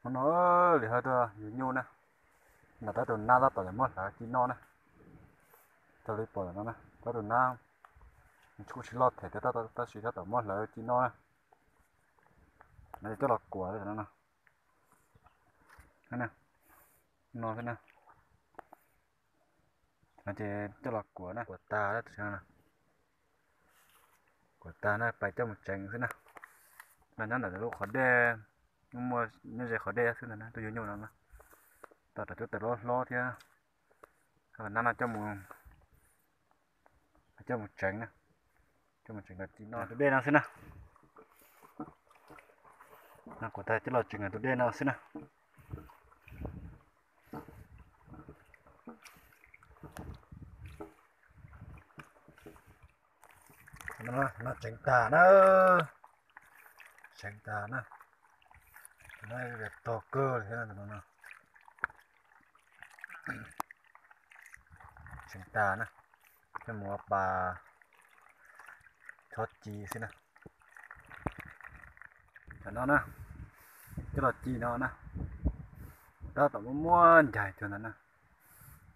Hnub no lim hawv tuaj yug nyuj na, nram tab tus nab tab tom muab hlawv ci noj na. Raws li pom no na, tab tus nab kuj tsis loj them thiab, tab sis tab tom muab hlawv ci noj na. No coj los kuam no, no xwb na. No ces coj los kuam na, kuam tag, kuam tag na pais coj mus tsev xwb na. No nyob ntawm lub qhov dej, muaj nyob ze qhov dej xwb ntag na, tuaj yug nyuj no na. Tau cov tub tawm hlob hlob thiab. Nab no coj mus, coj mus tsev na, coj mus tsev ci noj tus dej no xwb na. No kuam tag coj los tsev tus dej no xwb na. No tsev tag na, tsev tag na. No tog kawg li thiab no. Tsev tag na, coj mus ua pas txhob ci xwb na. Cov no na, coj los ci no na, tab tom muaj muaj ncaig cuag ntawd na,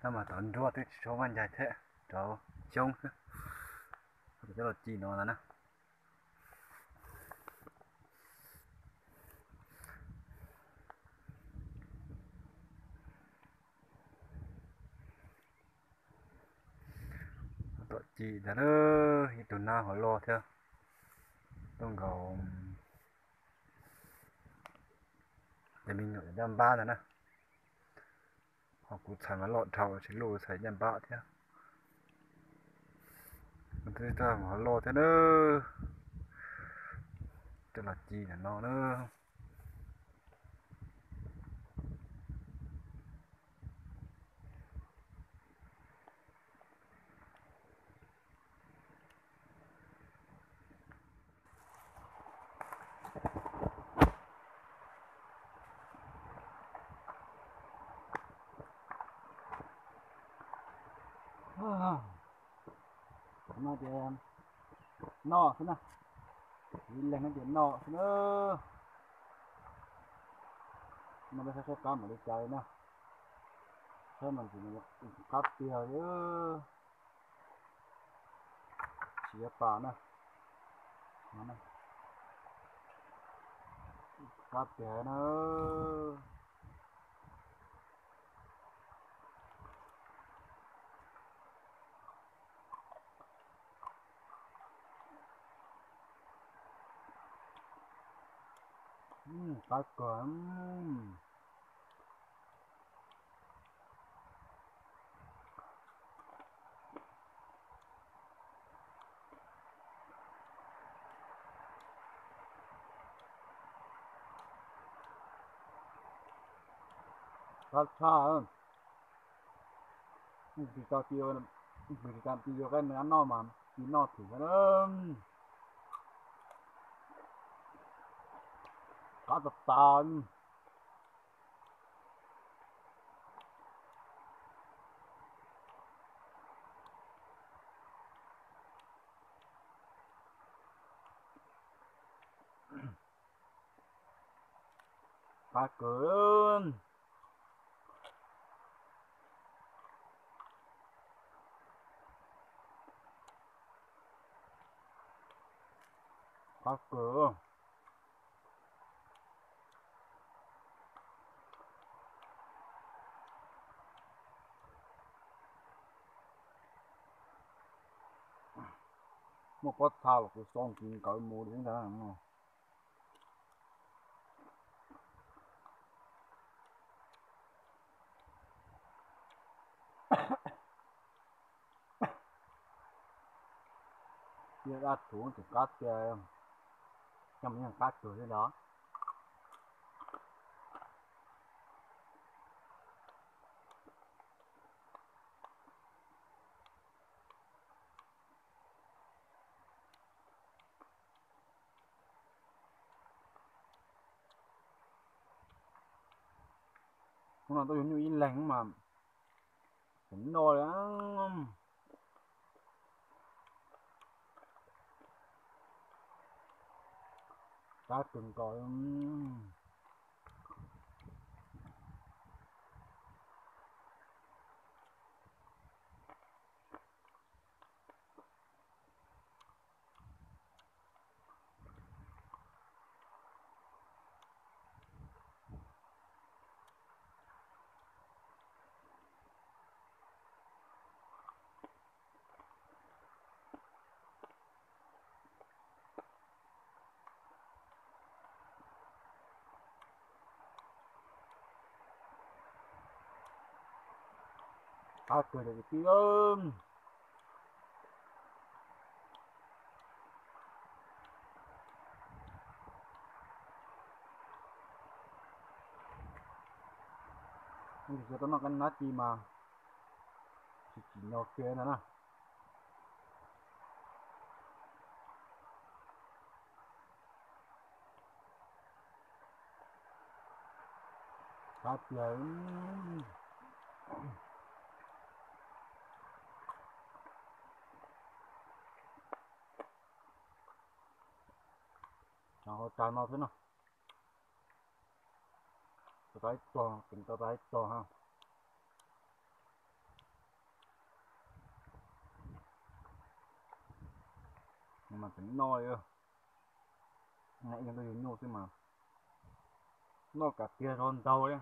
tab mas tov nruab twb tsis tshua muaj ncaig thiab, rau xyoob xwb. Coj los ci no ntag na. Tom ci ntag na, ib tug nab hov loj thiab, tuaj nkaus cov me nyuam caj npab ntag na. Ho kuv txhais mas loj dhau tsis luj txhais caj npab thiab. Twb tau hov loj thiab na, coj los ci ntawm no na. No ces noj xwb na, ib leeg no ces noj xwb na. No peb saib saib qab npaum li cas li na, saib mas ntxim qab tiag li. Tsis yog pam na, qab tiag na. Qab kawg. Qab tshaj, tsis tau ci, tsis tau ci yuav qab nab noj mas ci noj thwm xwb na. Qab tas tas. Qab kawg. Qab kawg. Muaj pob txha los kuv xo kiv nkawd mus li ntag. Tiaj dab thuv tseem qab tiag, coj mus yeej qab kawg li los. Hnub no tuaj yug nyuj ib leeg mas tseem noj li. Qab kawg nkaus. Qab kawg li kwv tij. Tsis tau noj qab nab ci mas tsis tsim nyog kiag ntag na. Qab tiag. Tsam hauv tag no xwb no. Tau ib tog, tseem tau ib tog ha. Mas tseem noj li. Ib yog nyuj xwb mas noj kam tiag zog ntaug li.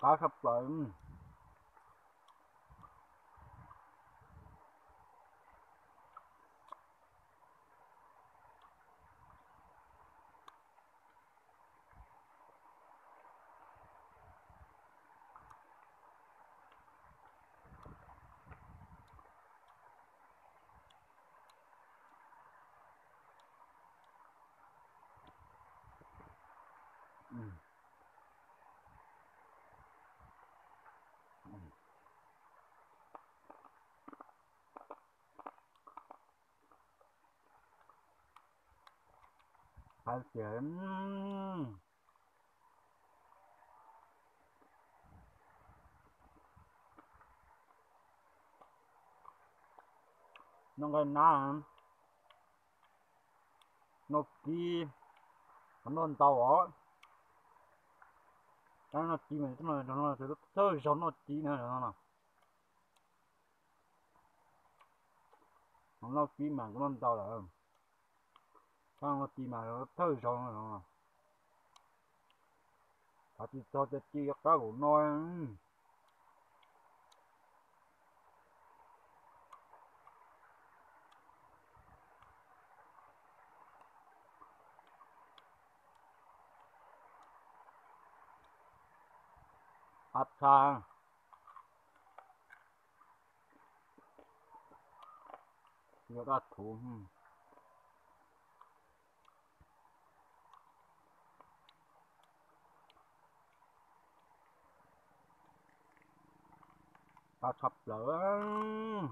Qab tshaj plaws. Qab tiag. Noj nqaij nab, noj kib, noj ntau os. Tab noj ci mas thawj zaug noj ci na no. Noj kib mas kuv noj ntau lawm. Tab noj ci mas thawj zaug no. Thov tsis txog tias ci qab kaum no. Qab tshaj. Yog dab thuv. Qab tshaj plaws.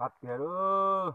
Qab tiag lauj.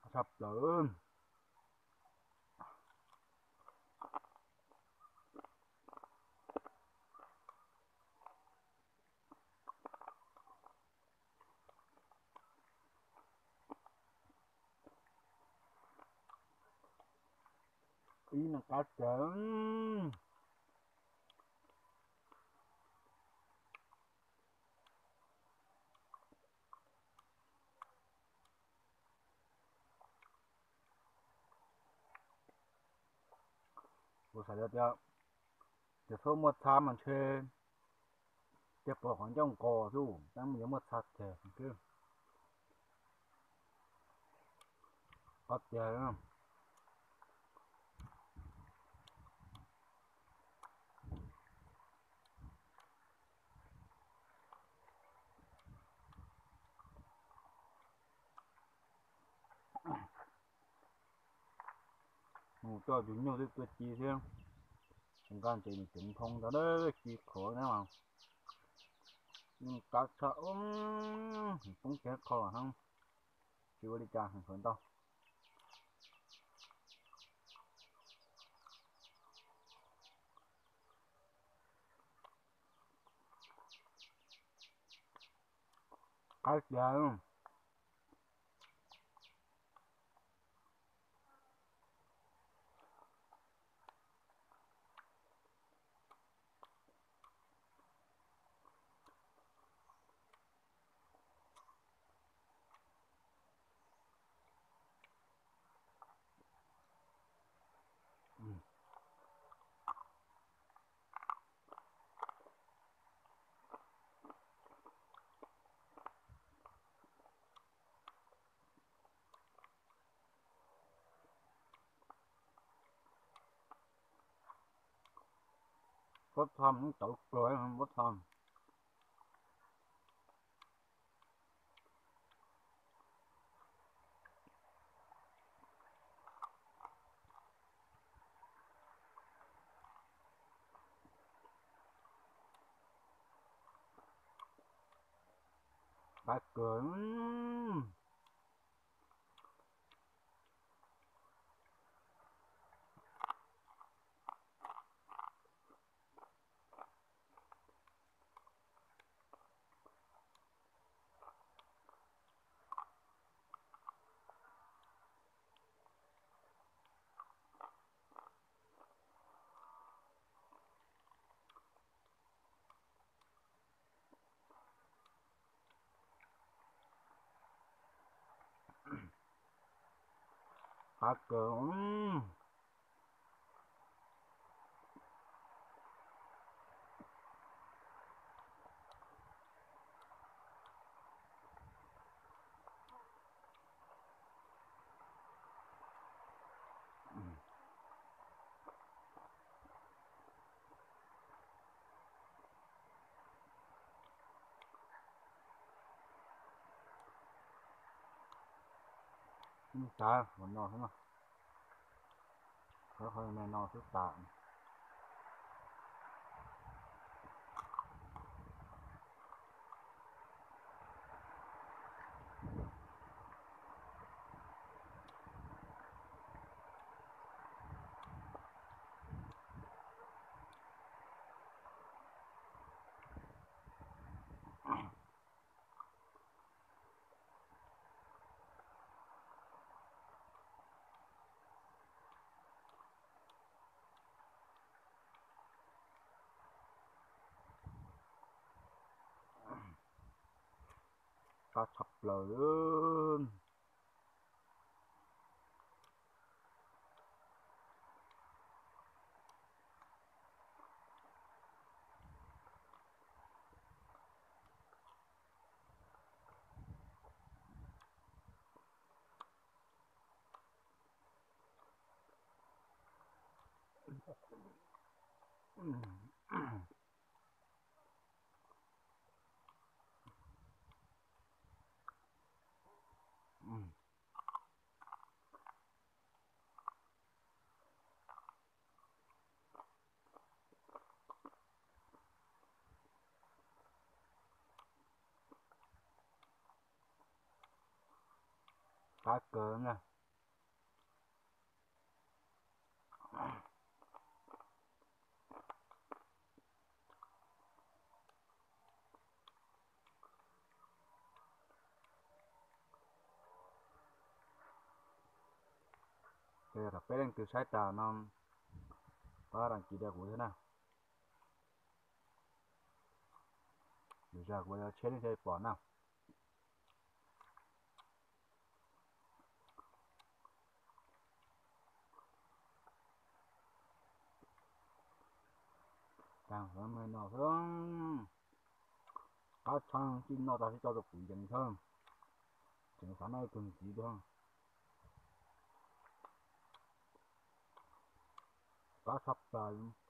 Tshaj plaws. Ib no qab tiag. Kuv xav tias, tias txhob muaj txha mas ntshe tias pom qhov ncauj nqos xwb, tab sis yuav muaj txha tiag. Qhov tiag. Mus coj tus nyuj twb tuaj ci thiab, nqa ntses nws ceev nphoo ntawd ci khuav na mas, qab tshaj, poob kiag qho heev, tsis ua li cas heev ntau. Qab tiag. Pob txha tawv kawg, pob txha. Qab kawg. Qab kawg. Ib tav no xwb no, qhov me no xwb tas. Qab tshaj plaws. Qab kawg na. Ces yog peb leej twg saib tas no pab đăng ký rau kuv thiab na. Lwm zaus kuv yuav tsheb nej thiaj pom na. Ntag, no xwb. Qab tshaj, tij noj tag sib tso rau kuv yees xwb. Tseem xav noj ib tug ntxiv thiab. Qab tshaj plaws.